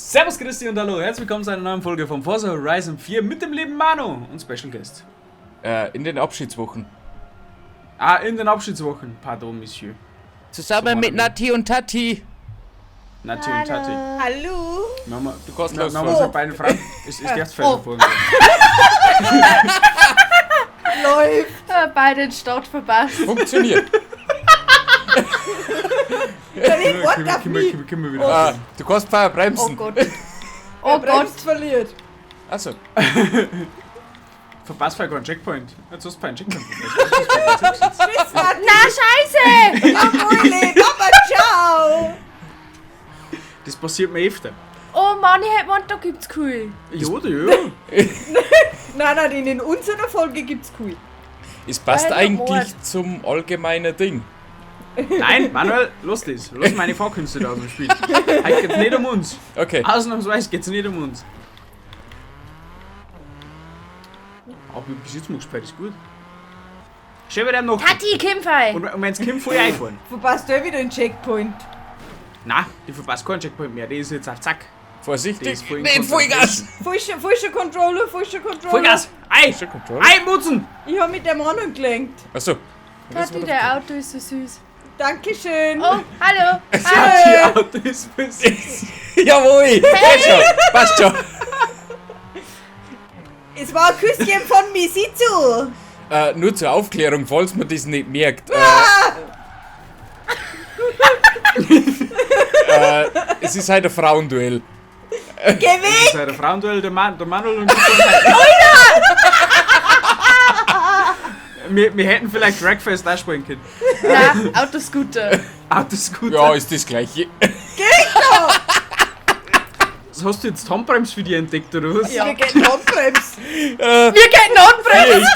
Servus, Christi und hallo, herzlich willkommen zu einer neuen Folge von Forza Horizon 4 mit dem lieben Manu und Special Guest. In den Abschiedswochen. Ah, in den Abschiedswochen. Pardon, Monsieur. Zusammen So, mit Manu. Nati und Tati. Nati und Tati. Hallo. Machen wir, Du kannst na, losfahren. machen wir unsere beiden Frauen. Es ist erst Oh. oh. Läuft. Beide den Start verpasst. Funktioniert. Dann wart auf mich. Können wir wieder. Ah, du kannst vorher Oh bremsen. Gott. Wer Oh Gott. bremst, verliert. Achso. Verpasst vorher keinen Checkpoint. Jetzt hast du keinen Checkpoint verpasst. Tschüss, Nati. Na, scheiße! Jawohl, Papa, ciao. Das passiert mir öfter. Oh Mann, ich hätte gemeint, da gibt's cool. Ja, oder ja. Nein, nein, in unserer Folge gibt's cool. Es passt Alter, eigentlich Mord. zum allgemeinen Ding. Nein, Manuel, lass das. Lass meine Fahrkünste da aus dem Spiel. Heute geht's nicht um uns. Okay. Ausnahmsweise geht's nicht um uns. Aber bis jetzt mal gespielt, ist gut. Schön wieder noch. Tati, komm fei! Und wenn's kommt, voll einfahren. Verpasst du eh wieder einen Checkpoint. Nein, die verpasst keinen Checkpoint mehr. Die ist jetzt auf Zack. Die Vorsichtig. ist voll in Nicht Vollgas. Falscher, falscher Controller, falscher Controller. Vollgas! Ei! Falscher Controller? Ei, Mutzen! Ich hab mit dem anderen gelenkt. Achso. Tati, der Auto ist so süß. Dankeschön. Oh, hallo! Hallo! Die Auto ist süß. Jawohl. Geht schon. Passt schon. Es war ein Küsschen von Misizu. Nur zur Aufklärung, falls man das nicht merkt. Es ist halt ein Frauenduell. Geh Das weg. ist halt ein Frauenduell, der, Man, der Manuel und ich. Wir hätten vielleicht Wreckfest auch spielen können. Na, Autoscooter. Autoscooter. Ja, ist das gleiche. Was hast du jetzt Handbremse für die entdeckt, oder was? Ja. Wir gehen Handbrems. Wir gehen Handbremse!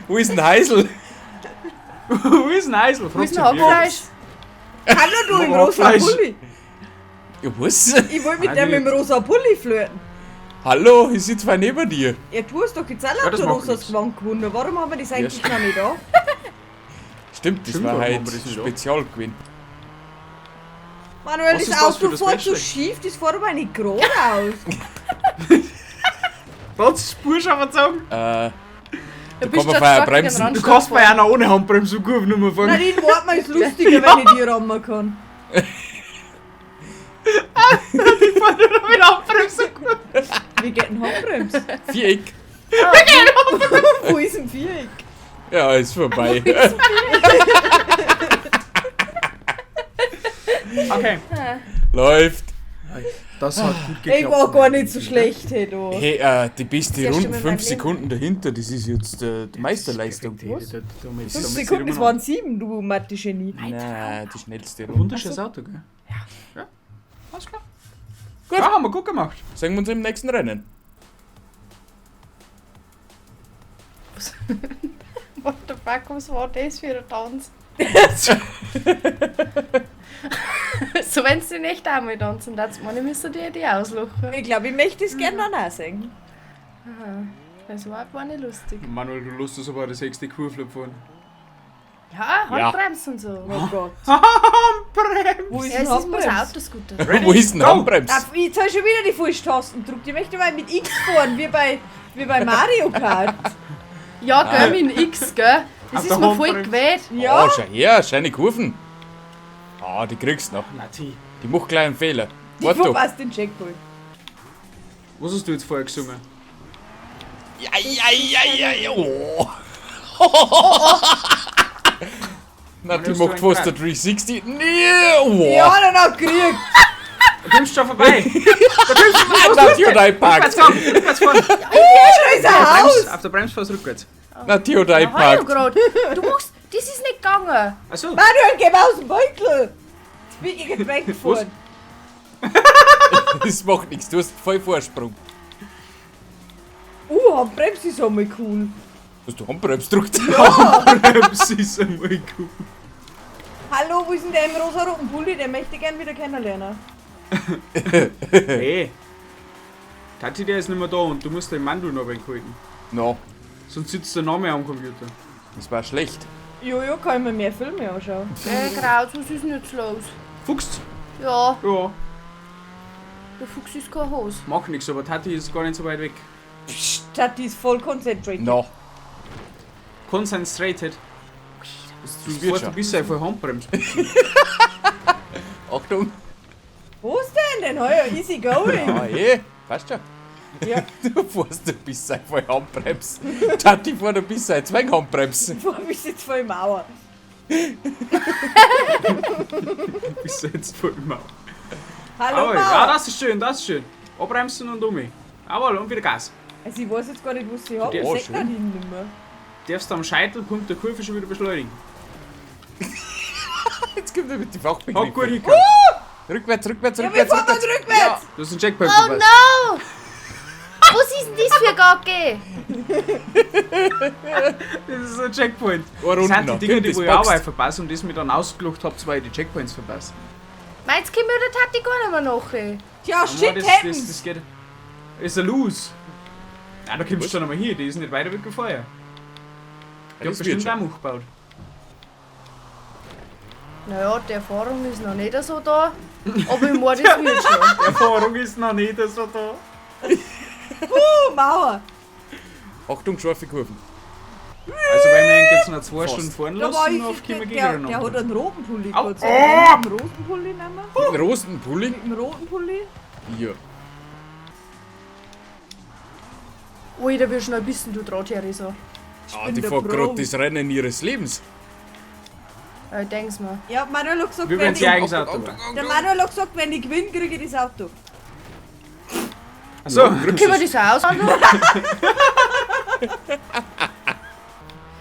Wo ist denn Heisel? Wo ist ein Eisel? Wo ist ein Hackfleisch? Hallo, du im rosa Hackfleisch. Pulli. Ja, was? Ich wollte mit Nein, dem im nicht. rosa Pulli flirten. Hallo, ich sitze zwar neben dir. Ja, du hast doch jetzt auch Ja, das lauter macht rosas nix. Gewand gewonnen. Warum haben wir das eigentlich noch nicht da? Stimmt, das Stimmt, war warum halt haben wir das nicht da? Spezialgewinn. Manuel, Was das ist das für Auto das fährt so Beste? schief, das fährt aber nicht geradeaus. Trotz Spur schon verzogen. Du Da bist kann man schon vorher stark in den bremsen. Du Randstadt kannst bei gefahren. einer ohne Handbremse so gut nur fahren. Nein, den Wortmann ist lustiger, wenn ich die rammen kann. Ich fahr nur noch mit Handbremse gut. Wie geht denn Handbremse? Viereck. Wo ist ein Viereck? Ja, ist vorbei. Okay. Läuft. Das hat gut geklappt. Ich war gar nicht so schlecht, hey, du. Hey, die beste Das erste Runde, Mal in 5 meinem Sekunden dahinter, das ist jetzt die Meisterleistung. Was? 5 Sekunden, es waren 7, du Mathe-Genie. Nein, die schnellste Runde. Wunderschönes Auto, gell? Ja. Ja, alles klar. Gut. Ja, haben wir gut gemacht. Sehen wir uns im nächsten Rennen. What the fuck, was war das für ein Tanz? So, wenn sie nicht einmal tanzen, dann meine ich, müsste die auslachen. Ich glaube, ich möchte es gerne dann auch sehen. Aha. Das war gar nicht lustig. Manuel, du lässt uns aber das sechste Kurve fahren. Ja, Handbremse und so. Oh Gott. Handbremse! Wo ist Ja, denn es ist, muss Handbremse? Autoscooter sein. Ready? Wo ist denn Go! Handbremse? Ah, jetzt habe ich schon wieder die falschen Tasten gedrückt. Ich möchte mal mit X fahren, wie bei Mario Kart. Ja, gell, mit dem X, gell? Das Auf ist der mir voll Handbremse. gewählt. Ja. Oh, schau her, schöne Kurven. Ah, die kriegst du noch. Nati. Die macht gleich einen Fehler. Ich Warte. verpasse den Checkpoint. Was hast du jetzt vorher gesungen? Ja, ja, ja, ja, ja. Oh. Na, die hast du macht einen fast der Crack. 360. Nee, oh. Ja, dann auch gekriegt. Da kommst du schon vorbei. Da kommst du vorbei. Na, die hat Rückwärts eingepackt. fahren, rückwärts fahren. Da ist ein Haus. Auf der Bremse fährst du rückwärts. Na, die hat Ja, eingepackt. grad. Du machst, das ist nicht gegangen. Achso. Manuel, geh mal aus dem Beutel. Jetzt bin ich gegen weggefahren. Das macht nichts, du hast voll Vorsprung. Handbremse ist einmal cool. Hast du Handbremse gedrückt? Handbremse ist einmal cool. Hallo, wo ist denn der im rosa-roten Pulli? Den möchte ich gern wieder kennenlernen. Hey. Tati, der ist nicht mehr da und du musst den Mandel noch weghalten. No, Sonst sitzt der Name am Computer. das war schlecht. Jojo, kann ich mir mehr Filme anschauen. Kraut, was ist denn jetzt los? Fuchs? Ja. Ja. Der Fuchs ist kein Hose. Mach nix, aber Tati ist gar nicht so weit weg. Psst, Tati ist voll concentrated. No. Concentrated. Du wird fährst schon. ein bisschen voll Handbremse. Achtung. Was denn? Denn heuer easy going. Ah, eh. Passt schon. Ja. Du fährst ein bisschen voll Handbremse. Tati fährt ein bisschen zwei Handbremsen. Vor bist jetzt voll Mauer. Bist du jetzt voll im Mauer. Hallo Jawohl, Mauer. ja, das ist schön, das ist schön. Abbremsen und um. Jawohl, und wieder Gas. Also ich weiß jetzt gar nicht, was sie haben. Oh, Ich seh schön. grad ihn nicht mehr. Darfst du am Scheitelpunkt der Kurve schon wieder beschleunigen. Jetzt kommt er mit den Hat gut Fachbegriffen. hingehört. Rückwärts, rückwärts, Ja, wir rückwärts, fahren mal rückwärts. rückwärts. Du hast einen Checkpoint Oh verpasst. no! Was ist denn das für Gacke? Das ist ein Checkpoint. Eine Runde Das sind noch. die Dinge, die Das wo ich auch boxt. weit verpasse und das mir dann ausgelacht habt, weil ich die Checkpoints verpasse. Meins kommt mir der Tati gar nicht mehr nach. ey. Tja, Aber shit das, happens. das geht. Ist ein Lose. Nein, da kommst du schon einmal hier, die ist nicht weiter weg wie vorher. Die Ja, hat das wird bestimmt schon. auch aufgebaut. Naja, die Erfahrung ist noch nicht so da. Aber ich meine, das wird schon. Erfahrung ist noch nicht so da. Oh, Mauer. Achtung, scharfe Kurven. Also, wenn wir ihn jetzt noch 2 Fast. Stunden fahren Da war lassen, ich, auf können wir der, gegeneinander. der hat einen roten Pulli. Au. Kannst du einen roten Pulli nehmen? Mit dem Rosenpulli? Mit dem roten Pulli? Ja. Alter, wie schnell bist denn du dran, Theresa? Ah, bin die der fährt Pro. gerade das Rennen ihres Lebens. Ja, ich denk's mir. Ja, Manuel hat gesagt, Wir wenn werden ich, sie eigenes Auto. der Manuel hat gesagt, wenn ich gewinne, kriege ich das Auto. Achso, Können wir das auch aushandeln?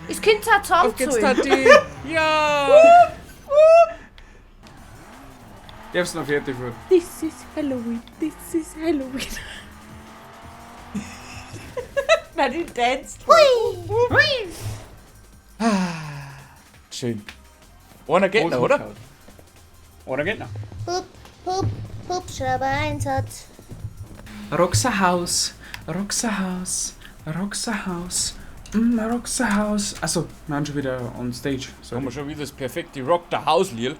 Das Kind auch Auf geht's, zusammenzahlen. Tati! Ja! darfst du noch fertig fahren. This is Halloween, this is Halloween. Nein, die tanzt. Schön. Einer geht noch, oder? Oder geht noch. Hup, hup, Hubschrauber-Einsatz. Roxa House, Roxa House, Roxa House, Roxa House. Achso, wir sind schon wieder on stage. Da haben wir schon wieder das perfekte Rock the House Lied.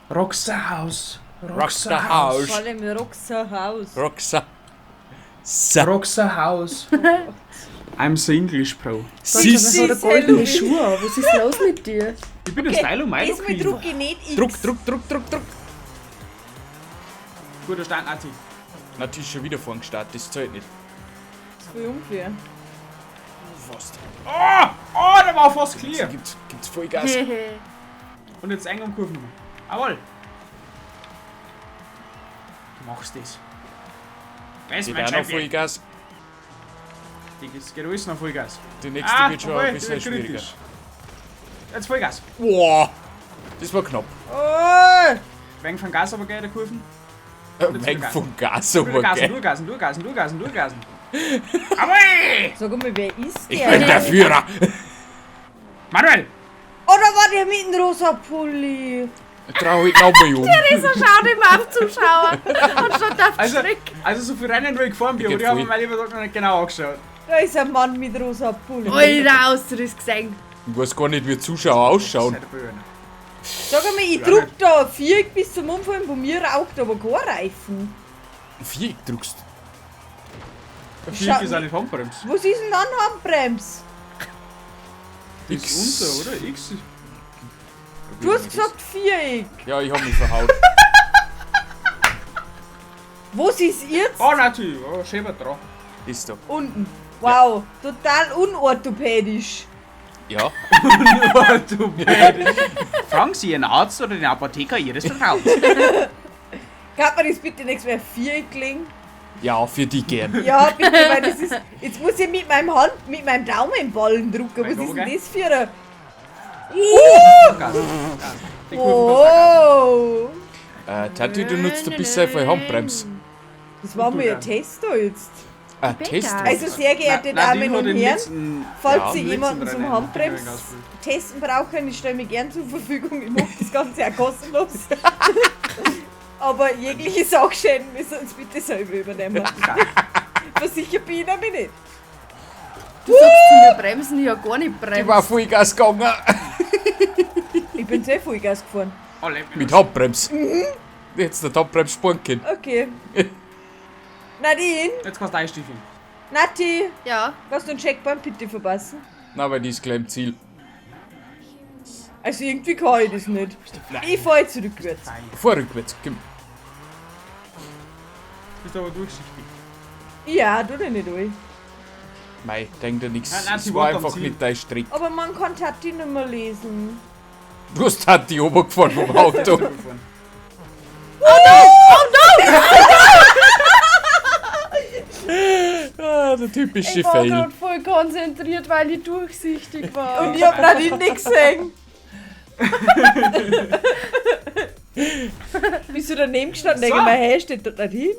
Roxa House, Rock the House. Vor allem Roxa House. Rock the Sa. Roxa House. I'm the English Pro. Sis. hat er goldene Schuhe an. Was ist los mit dir? Ich bin ein Stylo Milo Diesmal Queen. druck ich nicht X. Druck, Druck, Druck, Druck, Druck. Guter Start, Nati. Natürlich schon wieder vorn gestartet, das zählt nicht. Das ist voll unfair. Fast. Oh, oh, der war fast clear. Gibt's Vollgas. Und jetzt eng um Kurven. Jawohl. Du machst das. Weiß Geht mein auch noch Champion. Vollgas. Das geht alles noch Vollgas. Die nächste wird schon obwohl, ein bisschen die wird schwieriger. kritisch. Jetzt Vollgas. Boah, das war knapp. Oh! Wegen von Gas aber geil, der Kurven. Weg vom Gas, Nur aber Gasen, geil. nur Gasen, nur Gasen, nur Gasen, nur Gasen. Jawohl! Sag mal, wer ist Ich der? bin der Führer. Manuel! Oh, da war der mit dem rosa Pulli. Trau ich nochmal um. Theresa schaut immer auf Zuschauer und schaut auf Also, Schreck. also so viel Rennen, wo ich gefahren bin, Ich aber geh die haben mir voll. mein lieber Tag noch nicht genau angeschaut. Da ist ein Mann mit rosa Pulli. Alter, Ausriss gesehen. Ich weiß gar nicht, wie Zuschauer ausschauen. Seid ihr böse. Sag mal, ich druck da Viereck bis zum Umfallen, bei mir raucht aber kein Reifen. Viereck druckst. Viereck ist auch nicht Handbremse. Was ist denn dann Handbremse? Das ist unter, oder? X. Du hast gesagt Viereck. Ja, ich hab mich verhaut. Was ist jetzt? Oh, natürlich. Oh, schön dran. Ist da. Unten. Wow, total unorthopädisch. Ja. Orthopädisch. Fragen Sie Ihren Arzt oder den Apotheker Ihres Vertrauens. Kann man das bitte nächstes Mal Viereck legen? Ja, für die gern. Ja, bitte, weil das ist. Jetzt muss ich mit meinem Hand, mit meinem Daumenballen drucken. Was ist denn Okay. das für ein. Gas. Gas. Die Kurven kostet auch Gas. Oh! Tati, du nutzt ein bisschen voll Handbremse. Das war mal ein Test da jetzt. Ein Test. Also, sehr geehrte Nein, nein, Damen die hat und den Herren, letzten- falls Ja, Sie im jemanden letzten zum Rennen Handbrems testen brauchen, ich stelle mich gern zur Verfügung. Ich mache das Ganze auch kostenlos. Aber jegliche Sachschäden müssen uns bitte selber übernehmen. Versichert bin ich nämlich nicht. Du sagst zu mir bremsen, ich hab gar nicht Ich bremst. war Vollgas gegangen. Ich bin sehr Vollgas gefahren. Oh, leck mich. Mit Handbremse. Jetzt der Handbremse sparen können. Okay. Nadine, Jetzt kannst du einstiefeln. Nati, Ja. kannst du einen Checkpoint bitte verpassen? Nein, weil die ist gleich im Ziel. Also irgendwie kann ich das nicht. Ich fahr jetzt rückwärts. Fahr rückwärts. Komm. Bist aber durchsichtig. Ja, tu dich nicht durch. Mei, denk dir nix. Nein, nein, Es sie war war am einfach Ziel. nicht dein Strick. Aber man kann Tati nicht mehr lesen. Du hast Tati runtergefahren vom Auto. Ah, der typische Ich war Fail. gerade voll konzentriert, weil ich durchsichtig war. Und ich hab Nadine nicht gesehen. Bist du daneben gestanden? Denke So. ich mir, hey, steht dort Nadine?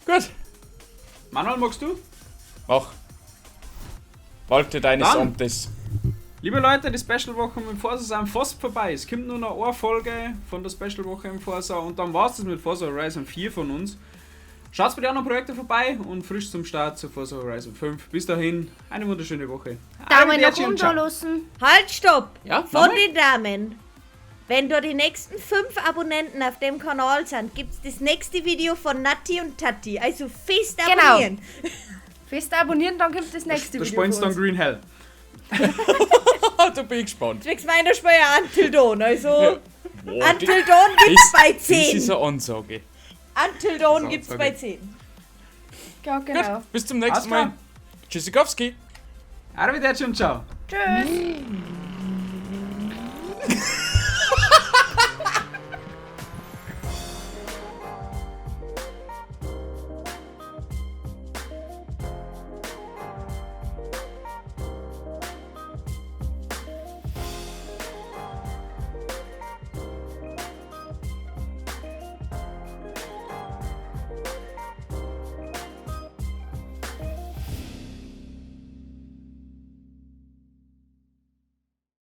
Gut, Manuel, magst du? mach. Walte deines Dann. Amtes. Liebe Leute, die Special-Woche mit Forza sind fast vorbei. Es kommt nur noch eine Folge von der Special-Woche im Forza und dann war's das mit Forza Horizon 4 von uns. Schaut bei den anderen Projekten vorbei und frisch zum Start zu Forza Horizon 5. Bis dahin, eine wunderschöne Woche. Daumen nach Arrivederci oben und da ciao. lassen. Halt, stopp! Ja, Von nochmal? den Damen. Wenn da die nächsten 5 Abonnenten auf dem Kanal sind, gibt's das nächste Video von Nati und Tati. Also fest Genau. abonnieren. Fest abonnieren, dann kommt das nächste Da Video. spannst von dann uns. Green Hell. Ah, da bin ich gespannt. Zwecks meiner Spiel ja Until Dawn. Also, Boah, Until Dawn gibt's bei Das ist 10. eine Ansage. Until Dawn Das ist gibt's eine bei Ansage. 10. Ja, genau. Gut, bis zum nächsten Alles klar. Mal. Tschüssikowski. Arrivederci und ciao. Tschüss.